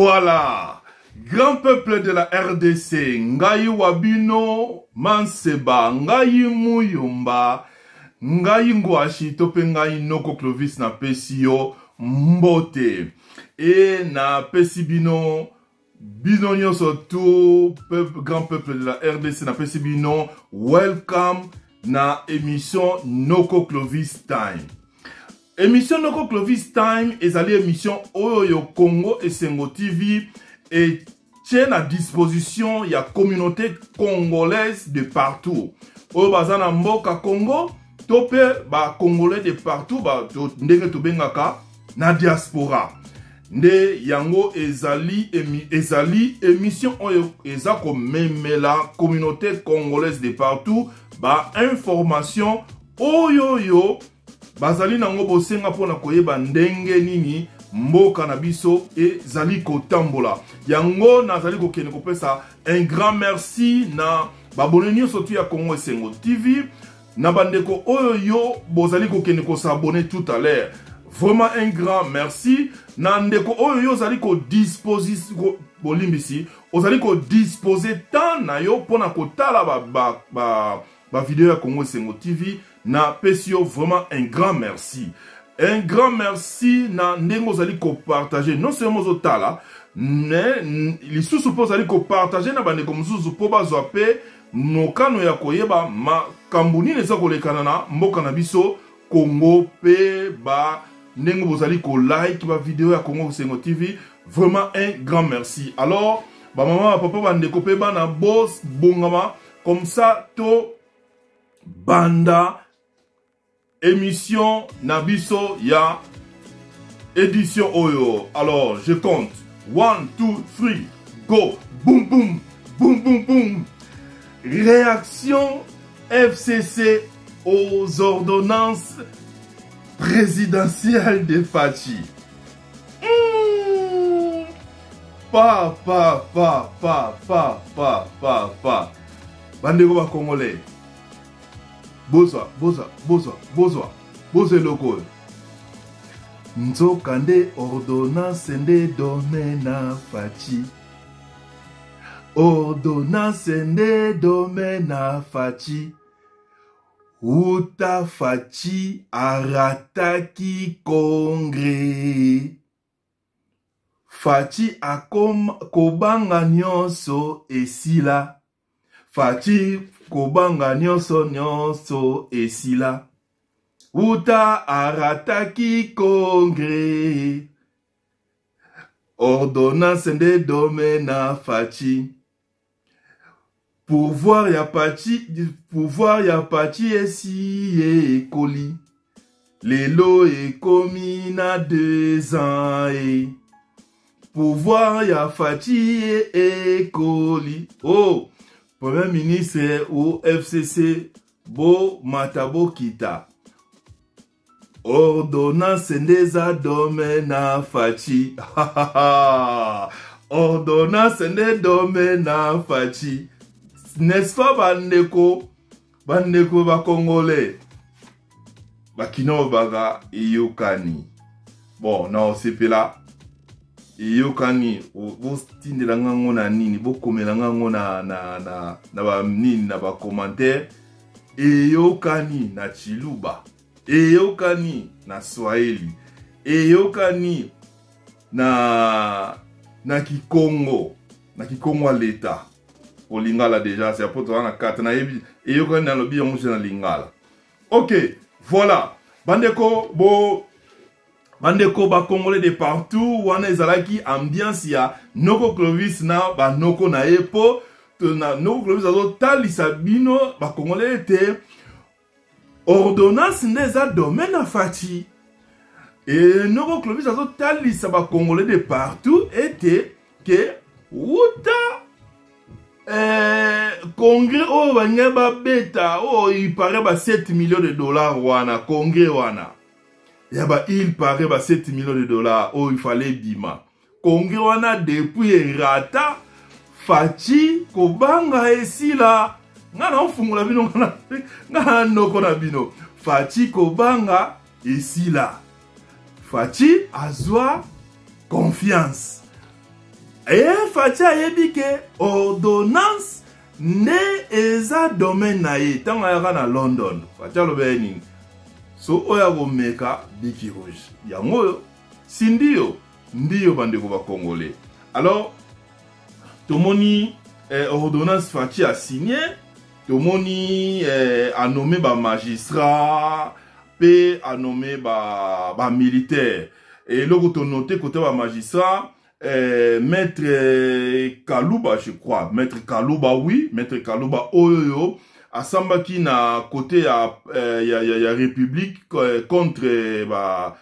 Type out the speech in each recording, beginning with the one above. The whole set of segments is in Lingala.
Voilà, grand peuple de la RDC, ngai wabino manseba, ngai muyumba, ngai ngwashi to pe ngai noko Clovis na pesi yo mbote. E na pesi bino bino nyonso tout peuple, grand peuple de la RDC na pesi bino welcome na émission Noko Clovis Time. Emission Noko Clovis Time ezali emission oyo Congo Esengo TV etie na disposition ya communauté congolaise de partout oyo baza na mboka Congo to mpe ba congolais de partout ba, to, ndenge tobengaka na diaspora nde yango ezali, emi, ezali emission oyo eza komemela communauté congolaise de partout ba information oyo yo bazali nango bosenga mpo na koyeba ndenge nini mboka na biso ezali kotambola. Yango nazali kokende kopesa un grand merci na babone nyonso tu ya Congo Esengo TV, na bandeko oyo yo bozali kokende kosabone tout à l'heure. Vraiment un grand merci na ndeko oyo yo ozali kodispose ko, bolimbisi ozali kodispose temps na yo mpo na kotala ba, ba, ba, ba video ya Congo Esengo TV. Na pesi yo vraiment un grand merci. Un grand merci na ndenge ozali ko partager non seulement ozotala mais lisusu mpe ozali ko partager na bandeko mosusu mpo bazwa mpe mokano ya koyeba makambo nini eza kolekana na mboka na biso Congo mpe ba ndenge bozali ko like ba video ya Congo Esengo TV. Vraiment un grand merci. Alors ba mama ba papa bandeko mpe bana bos bongama comme ça to banda émission na biso ya édition oyo. Alors je compte 1 2 3 go, boum boum boum boum boum. Réaction FCC aux ordonnances présidentielles de Fatshi. Pa pa pa pa pa pa pa pa. Bandeko ba congolais, bozwa bozwa bozwa bozwa bozwa eloko oyo. Nzoka nde ordonnance nde dome na Fatshi, ordonnance nde dome na Fatshi. Uta Fatshi arataki congrès, Fatshi akoma kobanga nyonso esila. Fatshi kobanga nyonso nyonso esila. Uta arataki congrès, ordonnance nde dome na Fatshi. Pouvoir ya Fatshi, pouvoir ya Fatshi esi ekoli. Lelo ekomi na 2 ans e. Pouvoir ya Fatshi ekoli. Oh, Premier ministre ou FCC bo mata bo kita. Ordonnance nde eza dome na Fatshi. Ordonnance nde dome na Fatshi. N'est-ce pas bandeko, bandeko ba congolais? Bakino baka eyokani. Bon, na osepela eyokani, botindela nga ngo na nini, bokomela nga ngo na na na na ba nini na ba commentaire. Eyokani na Tshiluba, eyokani na Swahili, eyokani na na Kikongo, na Kikongo ya leta. Po Lingala déjà, c'est po toza na kata nayebi eyokani nalobi yango na Lingala. Ok, voilà. Bandeko bo bandeko ba congolais de partout, wana ezalaki ambiance ya Noko Clovis na ba noko na ye po na Noko Clovis azotalisa bino ba congolais ete ordonnance nde eza domaine na Fatshi. E Noko Clovis azotalisa ba congolais de partout ete ke wuta congrès oyo balingai babeta oyo il paraît ba 7 millions de dollars wana congrès wana ya ba il paraît ba 7 millions de dollars oyo il fallait bima congrès wana depuis erata Fatshi kobanga esila. Nga na ofungola bino nga na noko na bino. Fatshi kobanga esila. Fatshi azwa confiance. E Fatshi ayebi ke ordonnance nde eza domaine na ye. Ntango ayaka na London, Fatshi aloba ye nini? So oyo akomeka biki rouge yango oyo si ndiyo ndiyo, bandeko ba Congolais. Alors tomoni ordonnance Fatshi a signé, tomoni anommé ba magistrat mpe anommé ba militaire. Eloko tonote kote ba magistrat, maître Kaluba, je crois maître Kaluba, oui, maître Kaluba oyo asambaki na côté ya république contre ba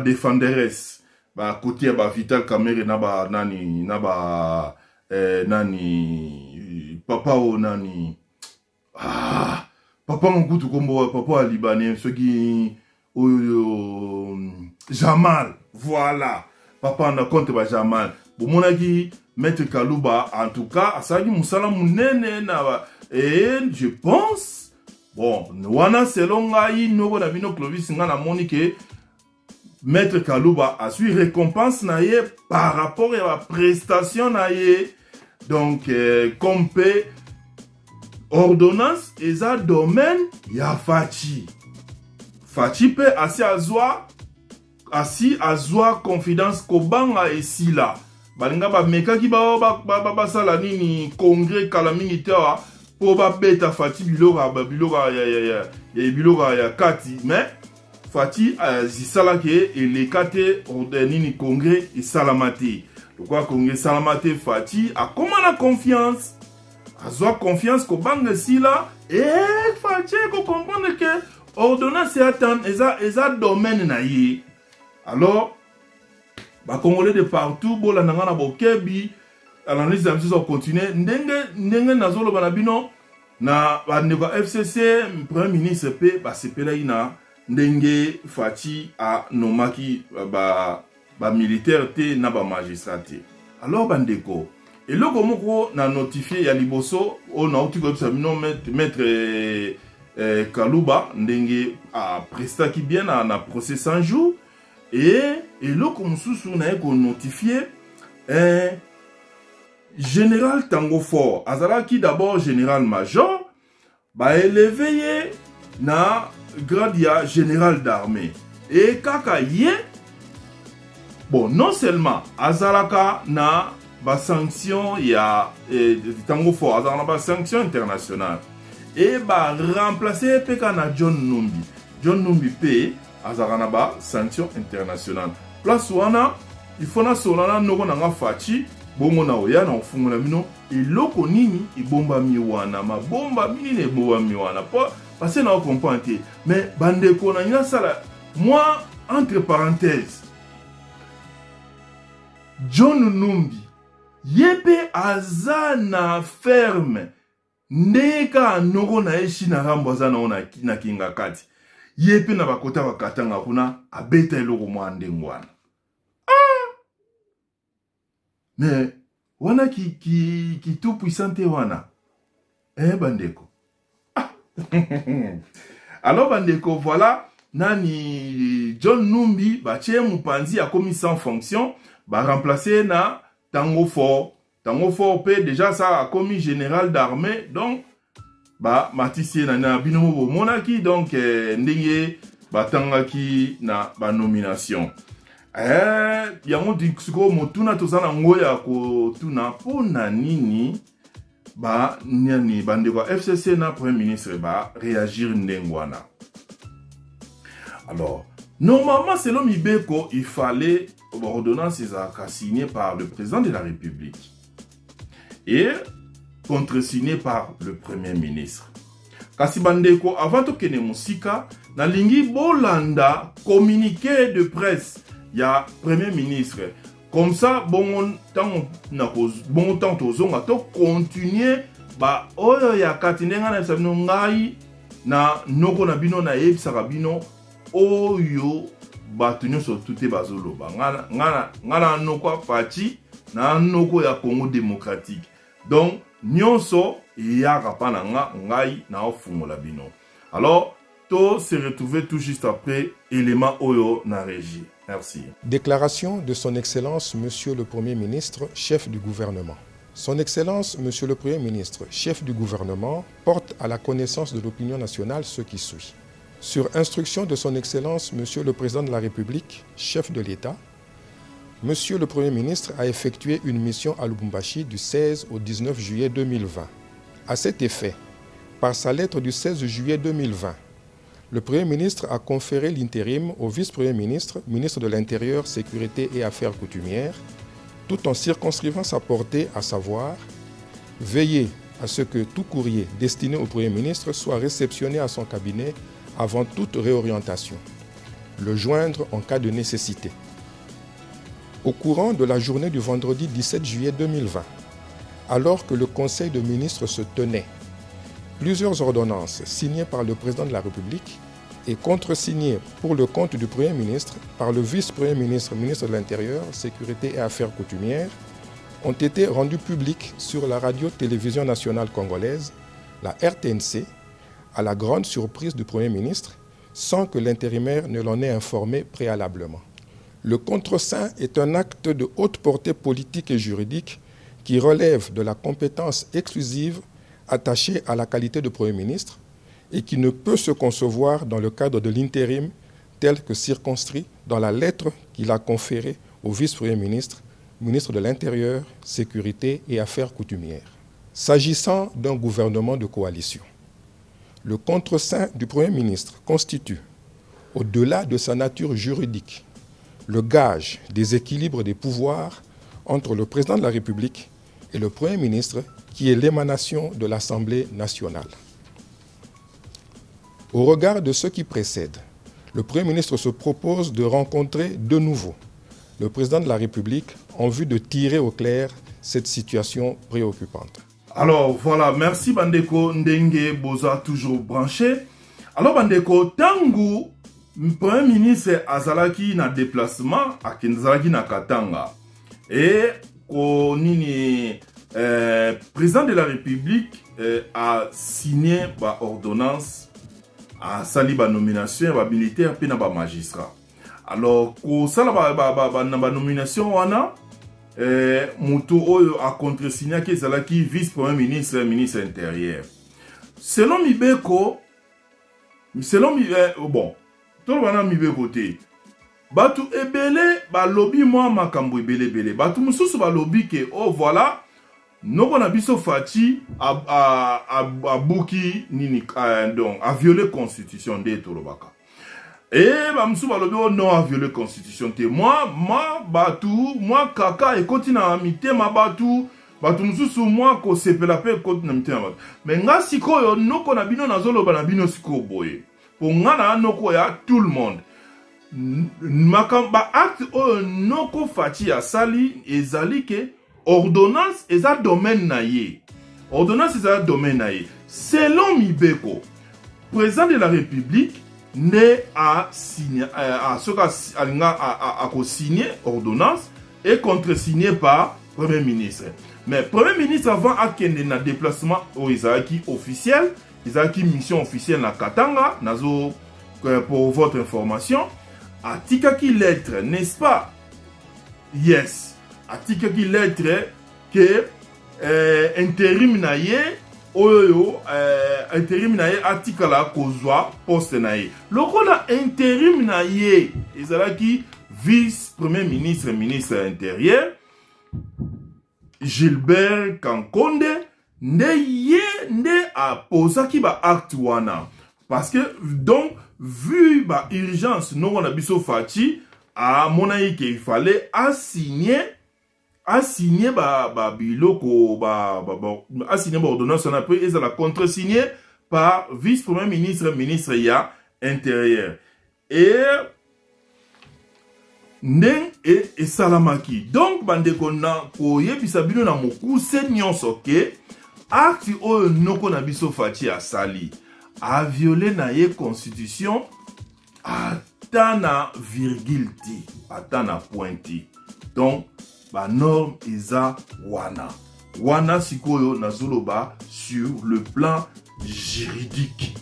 défenderesse, ba côté ya ba Vital Kamerhe na ba nani na ba nani, papa oyo nani, ah, papa mokutu, kombo papa ya libanais, soki oyo Jamal, voilà, papa na compte ba Jamal. Bomonaki maître Kaluba, en tout cas asalaki mosala monene na et je pense, bon, wana selon ngai noko na bino Clovis, ngai namoni ke maître Kaluba azwi récompense na ye par rapport ya baprestation na ye. Donc comme mpe ordonnance eza domaine ya Fatshi, Fatshi mpe asi azwa confidence, kobanga esila. Balinga bamekaki basala nini, congrès kala mingi te awa, mpo babeta Fatshi biloko ya kati, mais Fatshi azisalaki eleka te. Nini, congrès esalama te. Lokola congrès esalama te, Fatshi akóma na confiance, azwa confiance, kobanga esila. E Fatshi ekocomprendre ke ordonnance ya tan eza domaine na ye. Alors Bacongolais de partout, bolanda nga na bokebi, analyse na biso eza kocontinue ndenge nazoloba na bino. Na bandeko ya FCC, premier ministre mpe basepelaki na ndenge Fatshi anomaki bamilitaire te na bamagistrat te. Alors bandeko, eloko moko na notifie ya liboso oyo nauti koyebisa bino, maître Kaluba, ndenge aprestaki bien na procès 100 jours. E eloko mosusu naye konotifie, général Tango Fort azalaki d'abord général major, baélevé ye na grade ya général d'armée. E kaka ye, bon, non seulement azalaka na basanction ya Tango Fort azalaka na basanction internationale, e baremplace ye mpe kaka na John Numbi. John Numbi mpe azalaka na basanction internationale. Place wana il faut nasola na noko na nga Fatshi. Bongo na oya na kofungola bino eloko nini ebombami wana, mabombami nini ebombami wana, po parce na ocomprendre te. Mais bandeko na ngai, nasala mwa entre parenthèse, John Numbi ye mpe aza na ferme ndenge kaka noko na ye Shina Rambo aza nango na Kinga Kati. Ye mpe na bakota bakatanga kuna abeta eloko mwa ndenge wana. Ah! Mais wana ki tout puissant te wana, bandeko. Ah! Alors bandeko, voilà, nani, John Numbi batie mopanzi, akomi sans fonction, baremplace na Tango Fort. Tango Fort mpe déjà ça akomi général d'armée, donc bamatisi ye na bino mo bomonaki. Donc ndenge batangaki na banomination, yango sikoyo motuna toza nango ya kotuna: mpo na nini banani, bandeko ya FCC na premier ministre baréagir ndenge wana? Alors normalement, selon mibeko, il fallait ordonnance ezalaka signé par le président de la République et contresigné par le premier ministre. Kasi bandeko, avant tokende mosika, nalingi bolanda communiqué de presse ya premier ministre. Comme ça bongo ntango bongo ntango tozonga, tocontinue baoyo ya kati. Ndenge nayebisa bino, ngai na noko na bino nayebisaka bino oyo bato nyonso tu te bazoloba. Nga na noko ya Fatshi, na noko ya Congo démocratique, donc nyonso eyaka mpa na nga, ngai naofungola bino. Alors to se retrouver tout juste après élément oyo na régie. Merci. Déclaration de Son Excellence Monsieur le Premier ministre, chef du gouvernement. Son Excellence Monsieur le Premier ministre, chef du gouvernement, porte à la connaissance de l'opinion nationale ce qui suit. Sur instruction de Son Excellence Monsieur le Président de la République, chef de l'État, Monsieur le Premier ministre a effectué une mission à Lubumbashi du 16 au 19 juillet 2020. À cet effet, par sa lettre du 16 juillet 2020, le Premier ministre a conféré l'intérim au vice-premier ministre, ministre de l'Intérieur, Sécurité et Affaires coutumières, tout en circonscrivant sa portée, à savoir veiller à ce que tout courrier destiné au Premier ministre soit réceptionné à son cabinet avant toute réorientation, le joindre en cas de nécessité. Au courant de la journée du vendredi 17 juillet 2020, alors que le Conseil de ministres se tenait, plusieurs ordonnances signées par le président de la République et contresignées pour le compte du Premier ministre par le vice-premier ministre, ministre de l'Intérieur, Sécurité et Affaires coutumières, ont été rendues publiques sur la radio-télévision nationale congolaise, la RTNC, à la grande surprise du Premier ministre, sans que l'intérimaire ne l'en ait informé préalablement. Le contreseing est un acte de haute portée politique et juridique qui relève de la compétence exclusive attachée à la qualité de Premier ministre et qui ne peut se concevoir dans le cadre de l'intérim tel que circonscrit dans la lettre qu'il a conférée au vice-premier ministre, ministre de l'Intérieur, Sécurité et Affaires coutumières. S'agissant d'un gouvernement de coalition, le contreseing du Premier ministre constitue, au-delà de sa nature juridique, le gage des équilibres des pouvoirs entre le président de la République et le Premier ministre, qui est l'émanation de l'Assemblée nationale. Au regard de ce qui précède, le Premier ministre se propose de rencontrer de nouveau le président de la République en vue de tirer au clair cette situation préoccupante. Alors voilà, merci Bandeko Ndenge Boza toujours branché. Alors Bandeko, tangu Premier ministre azalaki na déplacement, azalaki na Katanga. Et ko nini président de la République a signé ba ordonnance, a sali ba nomination ba militaire pe na ba magistrat. Alors ko sala ba, ba, ba, ba, na ba nomination wana moto oyo a contresignaki ezalaki vice-premier ministre, ministre intérieur. Selon mibeko, selon bon, toloba na mibeko te. Batu ebele balobi mwa makambo ebele ebele. Batu mosusu balobi ke oh voilà, noko na biso Fatshi abuki nini, donc a violé constitution nde tolobaka. Et ba mosusu balobi oh non, a violé constitution te. Moi, moi batu, moi kaka ekoti na mitema batu, batu mosusu moi kosepela pe ekoti na mitema batu. Mais nga sikoyo noko na bino nazoloba na bino sikoyo boye. Po nga na noko ya tout le monde. Makambo ba acte oyo noko Fatshi asali ezali ke ordonnance eza domaine na ye. Ordonnance eza domaine na ye. Selon mibeko, président de la République nde a signé, a soki alinga, a, a, a signé ordonnance et contresigné par Premier ministre. Mais Premier ministre avant akende na déplacement oyo ezalaki officiel, ezalaki mission officielle na Katanga, nazo pour votre information, atikaki lettre, n'est-ce pas? Yes, atikaki lettre que intérim na ye oyo intérim na ye atikala kozwa poste na ye. Lokola intérim na ye ezalaki vice-premier ministre, ministre intérieur Gilbert Kankonde, nde ye nde apozaki ba acte wana. Parce que donc vu ba urgence noko na biso Fatshi amonaki ke il fallait assigner ba, ba biloko, ba, ba, ba, assigner ba ordonnance wana pe ezala contresigné par vice-premier ministre, ministre ya intérieur. Et ndenge esalamaki. Donc bandeko na koyebisa bino na mokuse nyonso ke acte oyo noko na biso Fatshi asali a violé na ye constitution ata na virgule ti, ata na point ti. Donc ba norme eza wana. Wana sikoyo nazoloba sur le plan juridique.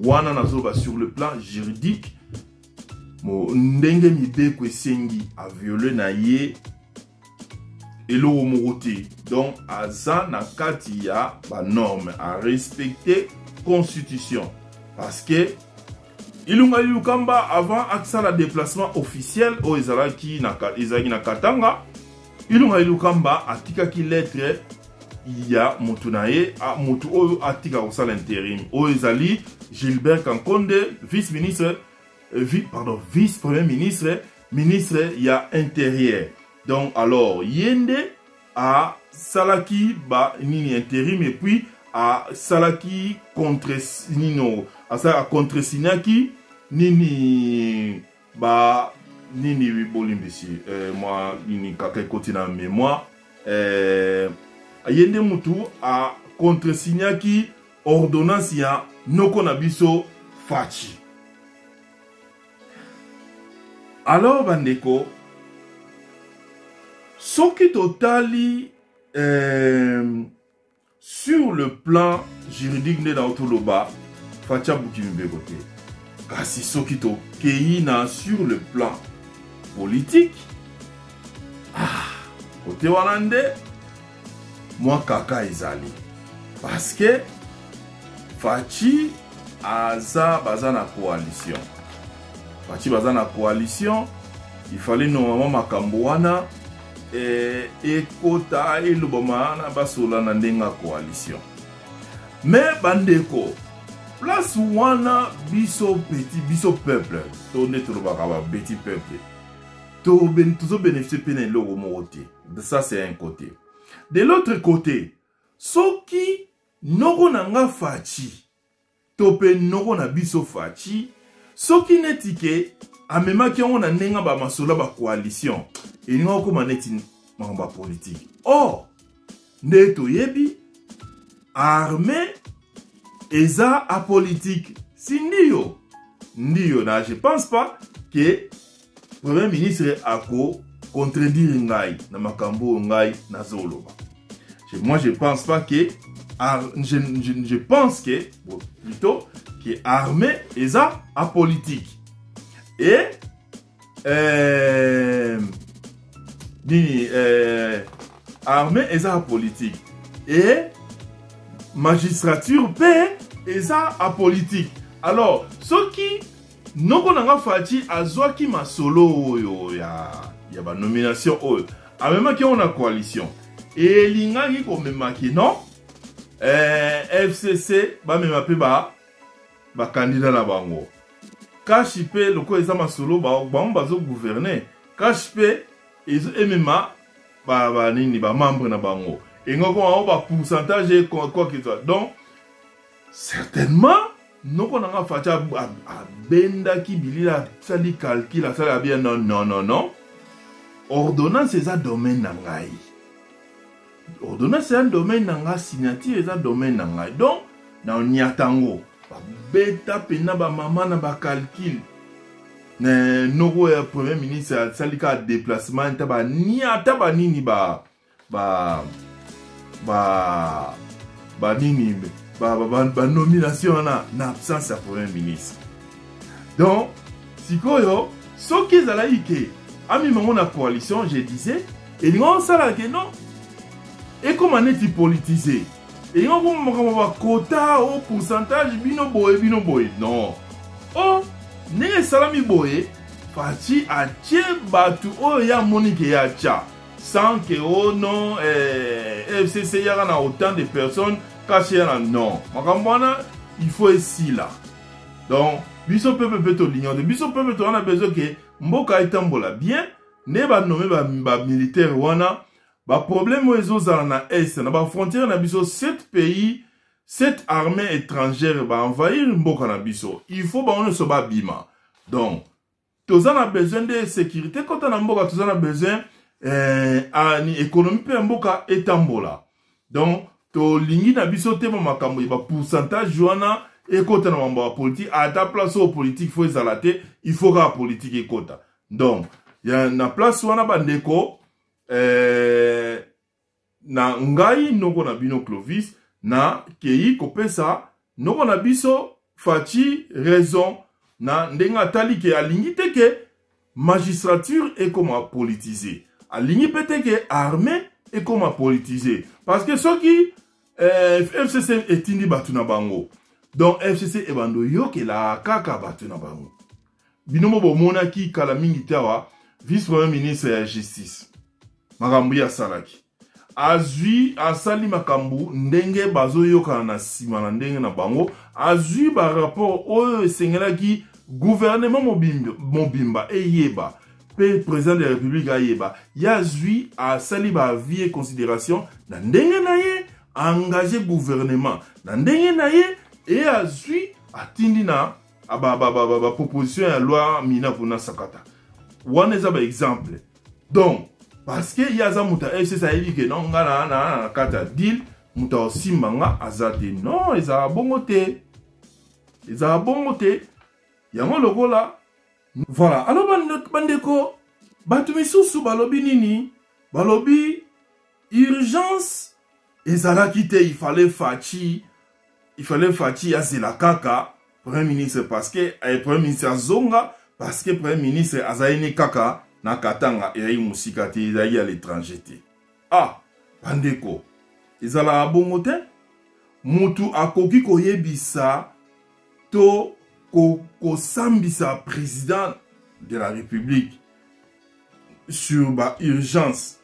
Wana nazoloba sur le plan juridique. Ndenge mibeko esengi, aviole na ye eloko moko te. Donc aza na kati ya banorme, arespecte constitution, parce que Ilunga Ilukamba, avant asala déplacement officiel oyo ezalaki na Katanga, Ilunga Ilukamba atikaki lettre ya motu na ye, motu oyo atika kosala intérim, oyo ezali Gilbert Kankonde, vice ministre, pardon, vice premier ministre, ministre ya Intérieur. Donc alors ye nde asalaki ba nini, intérim, et puis asalaki contre nino, acontresignaki nini, ba nini, bolimbisi, mwa nini kaka ekoti na mémoire, ye nde mutu acontresignaki ordonnance ya noko na biso Fatshi. Alors bandeko, soki totali sur le plan juridique, nde na toloba Fatshi abuki mibeko te. Kasi soki tokei na sur le plan politique, ah, kote wana nde mwa kaka ezali, parce que Fatshi aza, baza na coalition. Fatshi baza na coalition, il fallait normalement makambo wana ekota, elobama wana, basola na ndenge ya coalition. Mais bandeko, place wana, biso petit, biso peuple, to nde tolobaka ba petit peuple, tozobénéficie mpe na eloko moko te. Ça, c'est un côté. De l'autre côté, soki noko na nga Fatshi to mpe noko na biso Fatshi, soki neti ke amemaki yango na ndenge bamasolo ya bacoalition, elingi okóma neti makambo ya politike. Or nde toyebi, armée eza apolitique. Si ndiyo ndiyo na je pense pas que premier ministre ako contredire ngai na makambo oyo ngai nazoloba. Moi, je pense pas que je pense que, bon, plutôt que armée eza apolitique et nini, armée eza apolitique et magistrature mpe eza apolitique. Alors soki noko na nga Fatshi azwaki masolo oyo ya banomination oyo, amemaki yango na coalition, elingaki komemaki non, FCC bamema mpe bacandidat na bango, CACH mpe lokola eza masolo bango bazogouverne, CACH mpe emema banini, bamembre na bango, engoko bango bapourcentage, quoi que soit. Donc certainement noko na nga Fatshi abendaki bilili, asali calcul, asali abia: non, non, non, non, ordonnance eza domaine na ngai, ordonnance eza domaine na ngai, signature eza domaine na ngai. Donc na oniata yango, babeta mpena bamama na bacalcul na noko ya premier ministre asali kaka déplacement, ta baniata banini, ba banini, banomination wana na absence ya premier ministre. Donc sikoyo soki ezalaki ke amema na coalition, je disais, elingi osala ke non, ekóma neti politisé, elingi okoma makambo bakota o pourcentage, bino boye, bino boye. Non, o ndenge esalami boye, Fatshi atie bato oyo ye amoni ke ye atya, sans que oh non, FCC yaka na autant de personnes, CACH ya na non. Makambo wana il faut esila. Donc biso peuple mpe tolingi te, biso peuple toza na besoin ke mboka etambola bien. Nde banome bamilitaire wana, baproblème oyo ezozala na est, na bafrontière na biso, sept pays, sept armée étrangère baenvahir mboka na biso, il faut bango nyonso babima. Donc toza na besoin de sécurité kota na mboka, toza na besoin économie mpe ya mboka etambola. Donc tolingi na biso te makambo ya bapourcentage wana ekota na mambo ya politique. Ata place oyo politique faut ezala te, il faut kaka politique ekota. Donc ya na place wana, bandeko, na ngai noko na bino Clovis, na kei kopesa noko na biso Fatshi raison. Na ndenge atali ke alingi te ke magistrature ekoma politise, alingi mpe te ke armée ekoma politise, parce que soki FCC etindi bato na bango, donc FCC ebanda oyokelaka kaka bato na bango. Bino mo bomonaki kala mingi te awa vice premier ministre ya justice, makambo ye asalaki, azwi asali makambo ndenge bazoyokana na nsima na ndenge na bango, azwi barapport oyo esengelaki gouvernement mobimba eyeba mpe président de la république ayeba. Ye azwi, asali baavis et considération na ndenge na ye, engage gouvernement na ndenge na ye, e azwi atindi na baproposition ya loi mina kuna sakata wana. Eza baexemple. Donc parce que ye aza moto ya FCC, ayebi ke non, nga na kati ya deal, moto akosimba nga aza te. Non, ezala bongo te, ezala bongo te. Yango lokola voilà. Alors bandeko, bato misusu balobi nini? Balobi urgence ezalaki te, il fallait Fatshi azela kaka premier ministre, parce que premier ministre azonga, parce que premier ministre azali ne kaka na Katanga, ezalaki mosika te, ezalaki à l'étranger te. Ah bandeko, ezalaka bongo te. Mutu akoki koyebisa to kosambisa président de la république sur ba urgence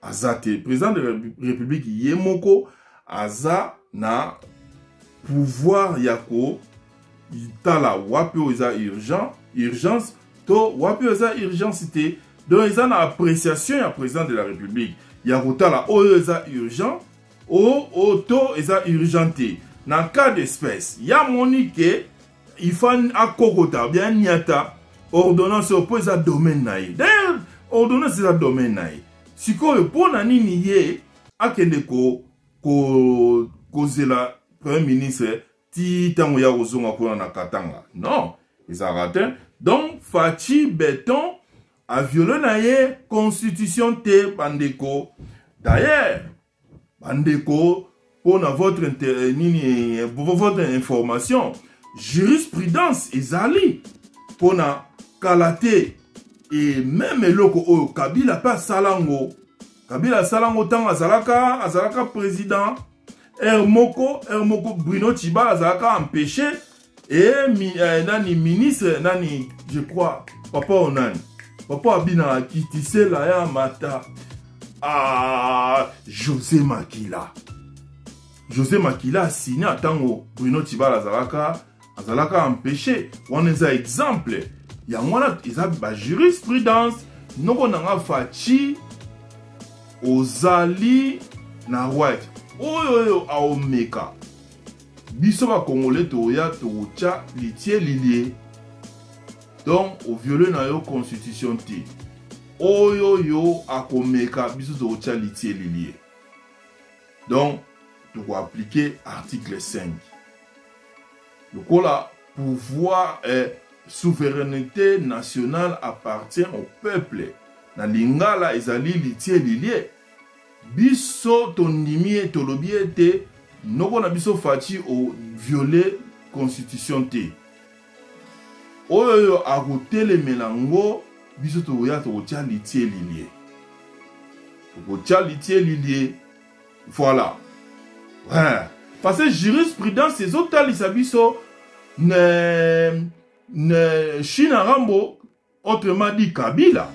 aza te. Président de la république ye moko aza na pouvoir ya kotala wapi oyo eza urgence to wapi oyo eza urgence te. Donc eza na appréciation ya président de la république ya kotala oyo eza urgent o to eza urgent te. Na cas d'espèce, ya moni ke il faut akokota bien niata ordonnance oyo mpo eza domaine na ye. D'ailleurs ordonnance eza domaine na ye. Sikoyo mpo na nini ye akende kozela premier ministre ti ntango ya kozonga kuna na Katanga? Non, ezalaka te. Donc Fatshi Béton aviole na ye constitution te, bandeko. D'ailleurs bandeko, mpona votre nini, votre information, jurisprudence ezali mpona kala te. E même eloko oyo Kabila mpe asala yango, Kabila asala yango ntango azalaka président. Heure moko Bruno Tshibala azalaka empêché e nani, ministre nani, je crois papa oyo nani, papa abinaka kitisela ya mata, ah, José Makila. José Makila asinya ntango Bruno Tshibala azalaka empêché. Wana eza exemple. Yango wana eza bajurisprudence. Noko na nga Fatshi, ozali na right. Oyo aomeka biso bakongole, toya tokotya litie lilie. Donc oviole na yo constitution te. Oyo yo akomeka biso, tokotya litie lilie. Donc tokoappliquer article 5 lokola pouvoir, souveraineté nationale appartient au peuple. Na lingala ezali litie lilie. Biso tondimi ye, tolobi ete noko na biso Fatshi oviole constitution te. Oyo akotelemela ngo, biso tokoya tokotia litie lilie, tokotia litie lilie. Voilà, ouais. Parce que jurisprudence ezotalisa biso ne China Rambo, autrement dit Kabila,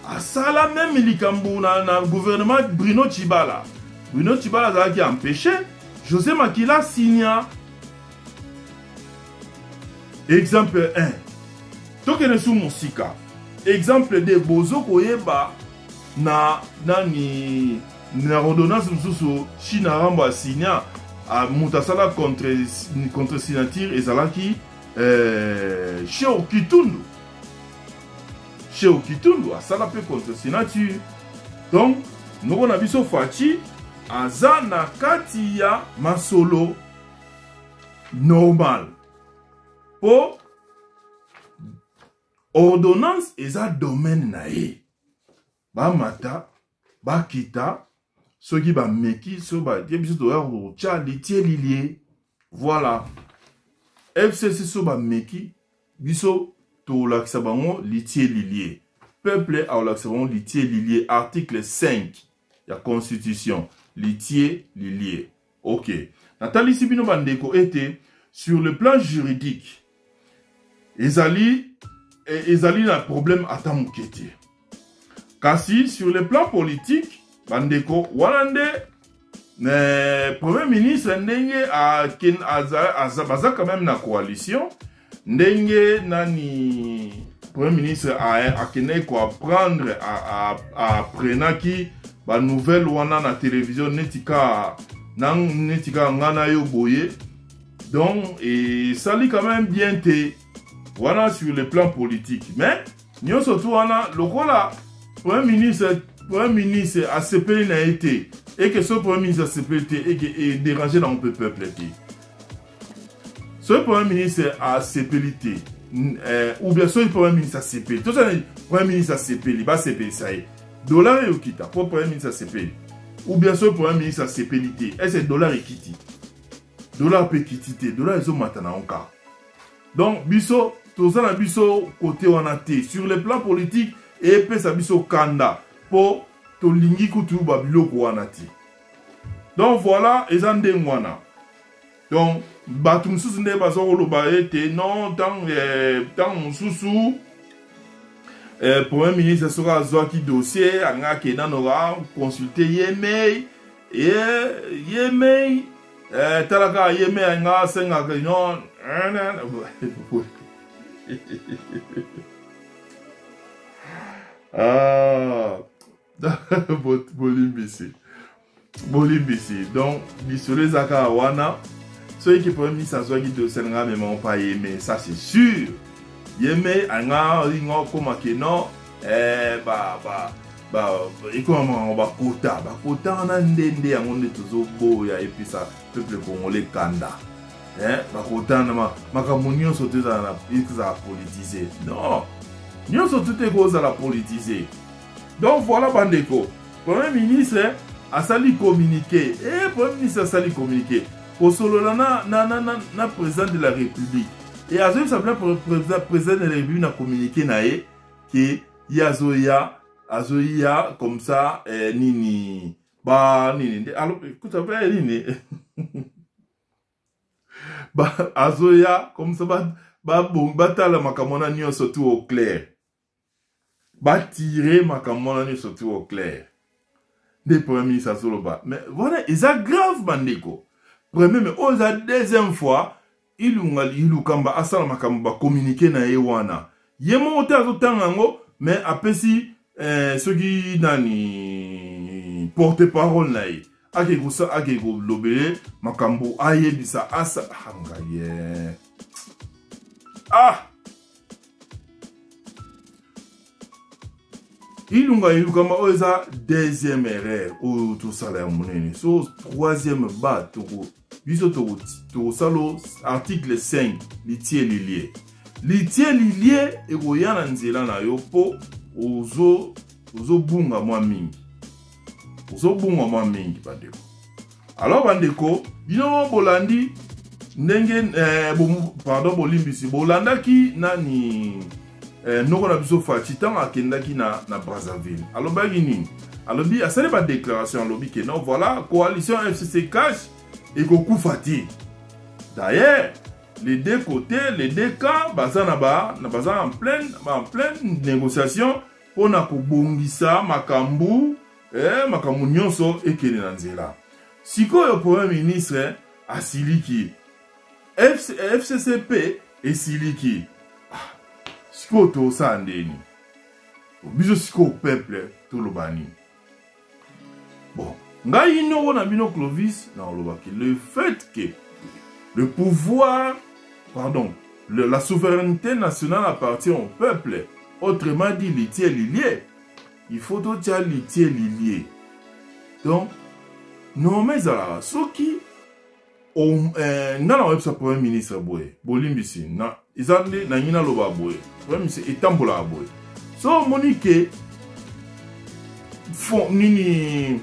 asala même likambo na gouvernement Bruno Tshibala. Bruno Tshibala azalaki empêché, José Makila signa. Exemple 1. Tokende su mosika, exemple 2. Bozo koyeba na nani, na ordonnance mosusu China Rambo asigna, moto asala contre signature ezalaki She Okitundu. She Okitundu asala mpe contre signature. Donc noko na biso Fatshi aza na kati ya masolo normal, mpo ordonnance eza domaine na ye. Bamata bakita, soki bameki so batie, biso toya kotya litie lilie. Voilà. FCC so bameki. Biso tolakisa bango litie lilie. Peuple akolakisa bango litie lilie article 5 ya constitution litie lilie. Ok. Natalisi bino bandeko ete sur le plan juridique ezali ezali na problème ata moke te. Kasi sur le plan politique bandeko wana nde mais premier ministre ndenge aza baza quand même na coalition ndenge nani premier ministre akendaki koapprendre aprenaki banouvelle wana na télévision neti kaka neti kaka ngai na yo boye donc esali quand même bien te wana sur le plan politique mais nyonso tu wana lokola premier ministre premier ministre asepeli na ye te eke soki premier ministre asepeli te eke ederange nango mpe peuple te soki premier ministre asepeli te eh, ou bien soki premier ministre asepeli tosala premier ministre asepeli basepelisa ye dollar eyokita mpo premier ministre asepeli ou bien soki premier ministre asepeli te ese dollar ekiti dollar mpe ekiti te dollar ezomata na yango kaka donc biso toza na biso kote wana te sur le plan politique epesa biso kanda mpo tolingi kutu babiloko wana te donc voilà eza ndenge wana donc bato mosusu nde baza koloba ete non ntango eh, mosusu eh, premier ministre soki azwaki dossier anga akende nano aconsulte ye mei ye ye mei eh, tala kaka ye mei anga asengaka non ah, bolimbisi bolimbisi donc lisolo eza kaka wana soki ke premier ministre azwaki dossier na ngai amema mpa ye mais ça c'est sûr ye me anga olinga okoma ke non eh, ba, ba, ba, ekoma makambo bakota bakota wana nde nde yango nde tozoboya epesa peuple congolais kanda eh, bakota na makambo nyonso to ezala politise non nyonso tu te ekozala politise donc voilà bandeko premier ministre asali communiqué e premier ministre asali communiqué kosolola na, na, na, na, na président de la république e azoyebisa mpena président de la république na communiqué na ye ke ye azoya azoya comme ça eh, nini ba nini nde kuta mpe nini ba azoya comme ça batala makambo wana nyonso tout au clair batire makambo wana nyonso tout au clair nde premier ministre azoloba mais wana eza grave bandeko premier mais oyo eza deuxième fois ilunga ilukamba asala makambo bacommunike na ye wana ye moko te azotanga yango mais apesi eh, soki nani porte parole na ye ake kosa ake kolobele makambo ayebisa asa ah, ngai ye ah ilunga ilukamba oyo eza deuxième erreur oyo tosala ya monene so troisième ba toko biso tokosala article 5 litie lilie litie lilie ekoya na nzela na yo mpo ozobunga ozo mwa mingi ozobunga mwa mingi bandeko alors bandeko bino bolandi ndenge eh, bo, pardon bolimbisi bolandaki nani eh, noko na biso faci ntango akendaki na, na brazzaville alobaki nini alobi asali badéclaration alobi ke non voilà coalition fcc cash ekokufa te d'ailleurs les deux côtés les deux camps baza na ba baza en pleine en pleine négociation mpo na kobongisa makambo eh, makambo nyonso ekende na nzela sikoyo premier ministre asiliki FC, fccp esiliki ah, sikoyo tosala ndeni biso sikoyo peuple toloba nini bon ngai noko na bino clovis nakolobaki le fait que le pouvoir pardon le, la souveraineté nationale appartient au peuple autrement dit litie lilie il faut totia litie lilie donc norme ezalaka soki eh, nga na oyebisa premier ministre boye bolimbisi na eza nde nangi naloba boye premier ministre etambolaka boye so omoni ke fond nini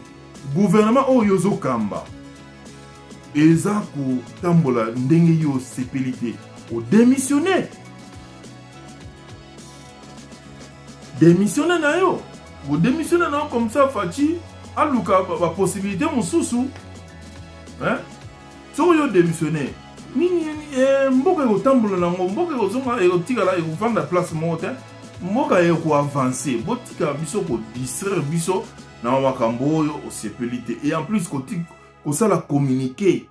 gouvernement oyo ozokamba eza kotambola ndenge yo osepeli te odemissionne. Démissionne na yo, bodémissionne na yo comme ça Fatshi aluka bapossibilité mosusu, hein? Soki yo démissionne nini, eh, mboka ekotambola nango, mboka ekozonga, ekotikala, ekofanda place moko te, mboka ekoavance. Botika biso kodistraire biso na makambo oyo osepeli te. Et en plus kosala communiqué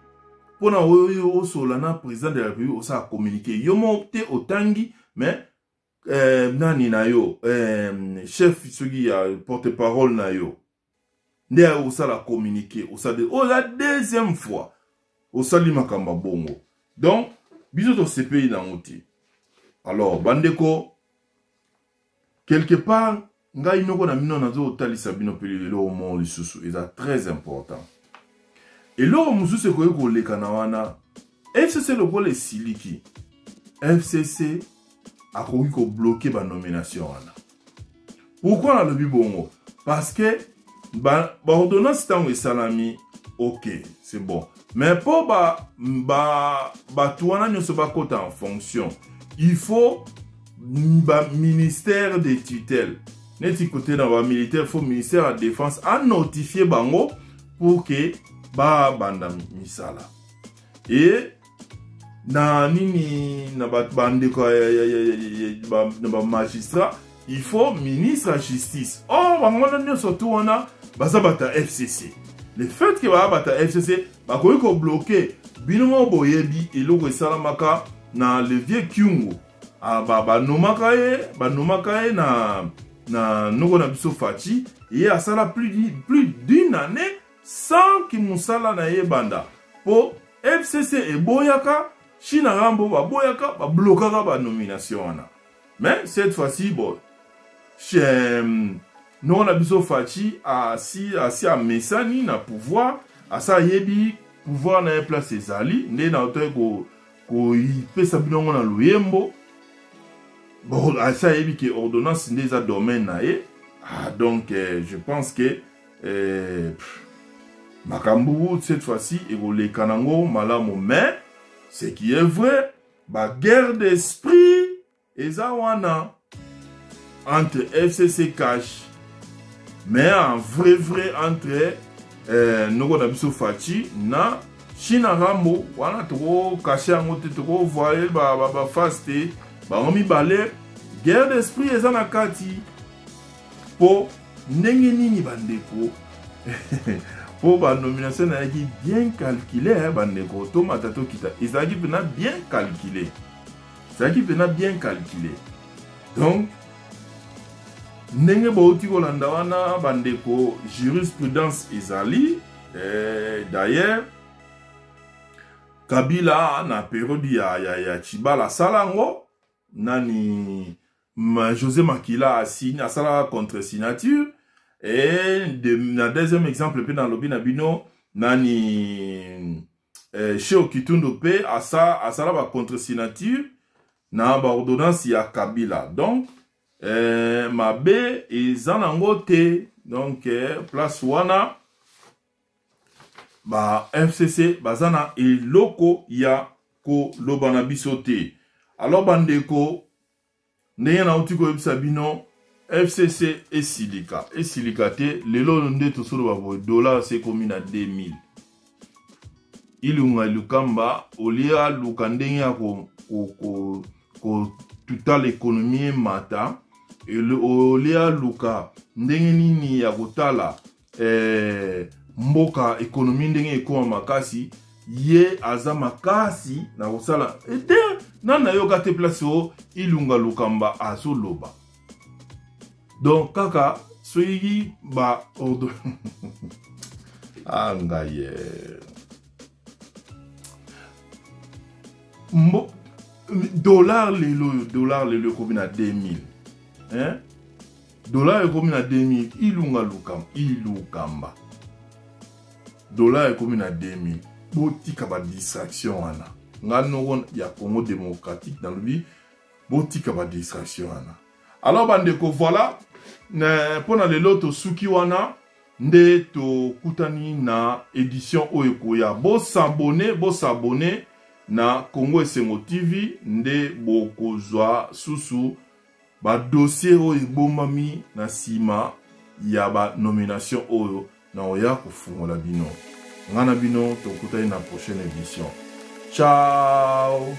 mpona oyo osola na président de la République, osala communiqué yo moko te, otangi, mais nani na yo, chef soki ya porte parole na yo nde osala communiqué, osali oyo la deuxième fois osali makambo ya bongo. Donc biso tosepeli nango te. Alors bandeko, quelque part ngai noko na bino nazotalisa bino mpe eloko moko lisusu eza très important. Eloko mosusu ekoki koleka na wana, FCC lokola esiliki, FCC akoki kobloquer banomination wana. Pourquoi nalobi bongo? Parce que baordonnance ba ntango esalami, ok, c'est bon, mais mpo bato wana nyonso bakota en fonction, il faut baministère de tutelle, neti kote na bamilitaire, faut ministère ya Défense anotifie bango pour que babanda misala. E na nini, na bandeko na bamagistrat, il faut ministre ya Justice. Or bango wana nyonso tu wana baza bato ya FCC. Le fait ke baya bato ya FCC, bakoki kobloquer. Bino moko boyebi eloko esalamaka na le vieux Kyungu, banomaka ye na noko na biso Fatshi, ye asala plus d'une année sans ki mosala na ye ebanda, mpo FCC eboyaka, China Rambo baboyaka, bablokaka banomination wana. Mais cette fois-ci, bon, noko na biso Fatshi asi amesani na pouvoir, asa ayebi pouvoir na ye place ezali nde na otoki kopesa bino yango na loyembo. Bon, asi ayebi ke ordonnance nde eza domaine na ye. Ah, donc je pense que makambo cette fois-ci ekoleka nango malamu. Mais ce qui est vrai, baguerre d'esprit eza wana entre FCC Cash, mais en vrai vrai entre noko na biso Fatshi na China Rambo wana, tokokashe yango te, tokovoye baface te. Bango mibale, guerre d'esprit eza na kati. Mpo ndenge nini, bandeko? Mpo banomination nayaki bien calculé, bandeko, tomata tokita, ezalaki mpenza bien calculé, ezalaki mpenza bien calculé. Donc ndenge bauti kolanda wana, bandeko, jurisprudence ezali. D'ailleurs Kabila na période ya Tshibala asala yango, nani, José Makila asalaka contre signature. Et na deuxième exemple mpe nalobi na bino, nani, She Okitundu mpe asala bacontre signature na baordonnance ya Kabila. Donc mabe eza nango te. Donc place wana ba FCC baza na eloko ya koloba na biso te. Alors bandeko, ndenge nauti koyebisa bino, FCC esilika, esilika te. Lelo nde tosoloba boye, dollar se ekomi na 2000. Ilunga Lukamba olie aluka ndenge ya kotutala économie emata, olie aluka ndenge nini ya kotala mboka économie ndenge ekóma makasi, ye aza makasi na kosala ete nani nayoka te place oyo Ilunga Lukamba azoloba. Donc kaka soki ba ordo ah, ngai ye mbo dollar lelo oyo, dollar lelo ekomi na 2000, hein? Dollar ekomi na 2000. Ilunga Lukamba, Ilukamba, dollar ekomi na 2000. Botika badistraction wana. Nga noko ya Congo démocratique nalobi, botika badistraction wana. Alors bandeko, voilà mpo na lelo tosuki wana. Nde tokutani na édition oyo ekoya. Bos'abonner, bos'abonner na Congo Esengo TV, nde bokozwa susu. Ba dossier oyo ebombami na nsima ya ba nomination oyo na oya kofungola bino. Nga na bino tokutani na prochaine édition. Ciao!